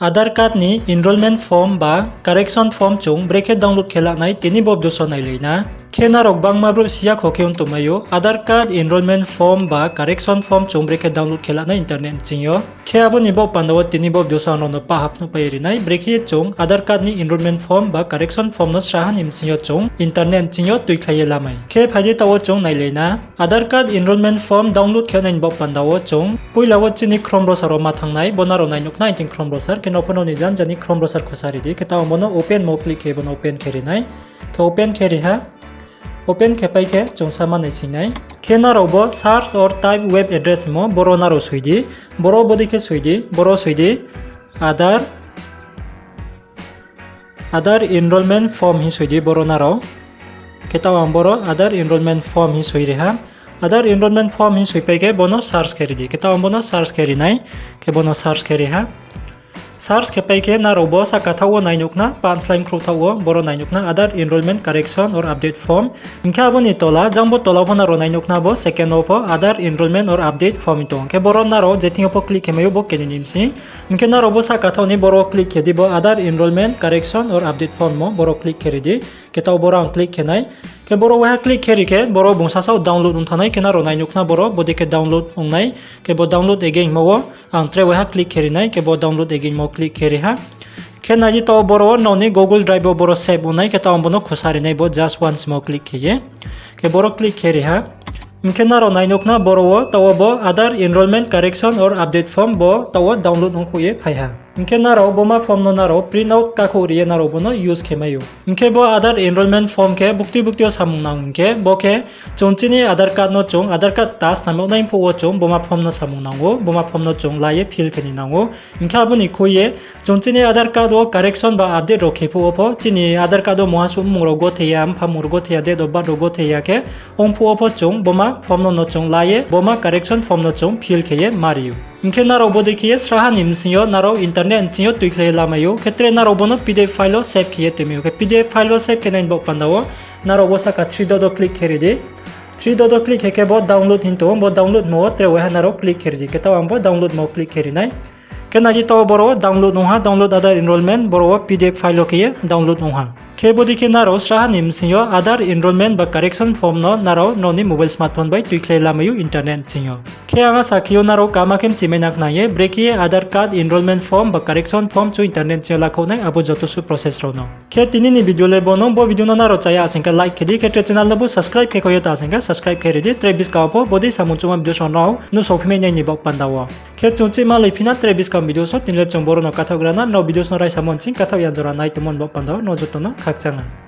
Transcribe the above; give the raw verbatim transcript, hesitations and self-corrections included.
Aadhaar card ni enrollment form ba correction form chung brekhe download khe lanai tini bo video so nailai na. Khe nrao gbangma brouh si ya kho khe ong tongmai ou, Aadhaar card enrollment form ba correction form chung brekhe download khe lanai internet nching yo. Khe abo ni baoh panda wo tini bo video so ang nrao no paham phnuhpai ri nai, brekhe chung Aadhaar card ni enrollment form ba correction form no sraha ni bsing yo chung internet nching yo tuikhlai ye lamai. Khe phai di taoh wo chung nailai na. Aadhaar card enrollment form download khe nai ni baoh panda wo chung poila wo chini Chrome browser wo ma thanng nai, bo nrao nai nuh khna, aini thing Chrome browser, khe nrao pho nrao ni janja ni Chrome browser khusa ri di, khe taoh ang bo no open mo click khe bo no open khe ri nai. Khe open khe ri ha. Open khe pai khe chung sa ma naising nai. Khe nrao bo search or type web address mo, boro nrao soi di. Boro bodei khe soi di, boro soi di. Aadhaar, Aadhaar enrollment form hing soi di boro nrao. Khe taoh ang boro Aadhaar enrollment form hing soi ri ha. Aadhaar enrollment form hing soi pai khe bo no search khe ri di. Khe taoh ang bo no search khe ri nai. Khe bo no search khe ri ha. Search khe pai khe nrao bo sahka thaoh wo nai nuh khna, pah slái khrouh thaoh wo, boro nai nuh khna Aadhaar enrollment correction or update form. Hing khe abo ni tola, jang bo tola pho nrao nai nuh khna bo second wo pho Aadhaar enrollment or update form hing tong ou. Khe boro nrao je thing yo pho click khe mai ou bo keni ni bsing. Hing khe nrao bo sahka thaoh ni boro click khe di, bo Aadhaar enrollment correction or update form mo, boro click khe ri di. Khe taoh boro ang click khe nai. Khe boro waiha click khe ri khe boro bung sasaoh download ong thanng nai, khe nrao nai nuh khna boro bodei khe download ong nai. Khe bo download again mo wo ang tre waiha click khe ri nai, khe bo download again mo click khe ri ha. Khe nai di taoh boro wo nrao ni Google Drive wo boro save ong nai, khe taoh ang bo no khusa ri nai bo just once mo click khe ye. Khe boro click khe ri ha. Hing khe nrao nai nuh khna boro wo taoh wo bo Aadhaar enrollment correction or update form bo taoh wo download ongkhouh ye phai ha. Hing khe nrao boma form no nrao print out kakhouh ri ye nrao bo no use khe mai ou. Hing khe bo Aadhaar enrollment form khe bukti bukti yo samung nang hing khe, bo khe chung chini Aadhaar card no chung Aadhaar card ta snam yag nai phuh wo chung boma form no samung nang ou, boma form no chung la ye fill khe ni nang ou. Hing khe abo ni khui ye chung chini Aadhaar card wo correction ba update rao khe phuh wo pho, chini Aadhaar card wo mungha suh mmung rao gothei ya, mpha mmung rao gothei ya, date of birth rao gothei ya khe ong phuh wo pho chung boma form no no chung la ye boma correction form no chung fill khe ye ma ri ou. Hing khe nrao bodei khe ye sraha ni bsing yo nrao internet nching yo tuikhlai ye lamai ou. Khe tre nrao bo no P D F file wo save khe ye toimai ou. Khe P D F file wo save khe nai ni baoh panda wo nrao bo sahka three dot wo click khe ri di. Three dot wo click khe khe bo download hing tong ou, bo download mo wo tre waiha nrao click khe ri di. Khe taoh ang bo download mo click khe ri nai. Khe nai di taoh boro wo download ong ha, download Aadhaar enrollment, boro wo P D F file wo khe ye download ong ha. Khe bodei khe nrao sraha ni bsing yo Aadhaar enrollment ba correction form no nrao nrao ni mobile smartphone bai tuikhlai lamai ou internet nching yo. Khe ang asa khe ou nrao kaham khe mchimai na khna ye, brekhe ye Aadhaar card enrollment form ba correction form chung internet nching yo lakhouh nai abo joto suh process rao no. Khe tini ni video le bo no, bo video no nrao chaya asing khe like khe di, khe tre channel no bo subscribe khe kho ye ta asing khe subscribe khe ri di, tre buskang wo pho bodei samung chuma video so nrao nuhsao phi mai nai ni baoh panda wo. Khe chung chima lai phi na tre buskang video so, tini le chung boro no kathaoh gra na, nrao video so no raisamo nching kathaoh ya jora nai tongmo ni baoh panda wo nrao joto no khakchang ha.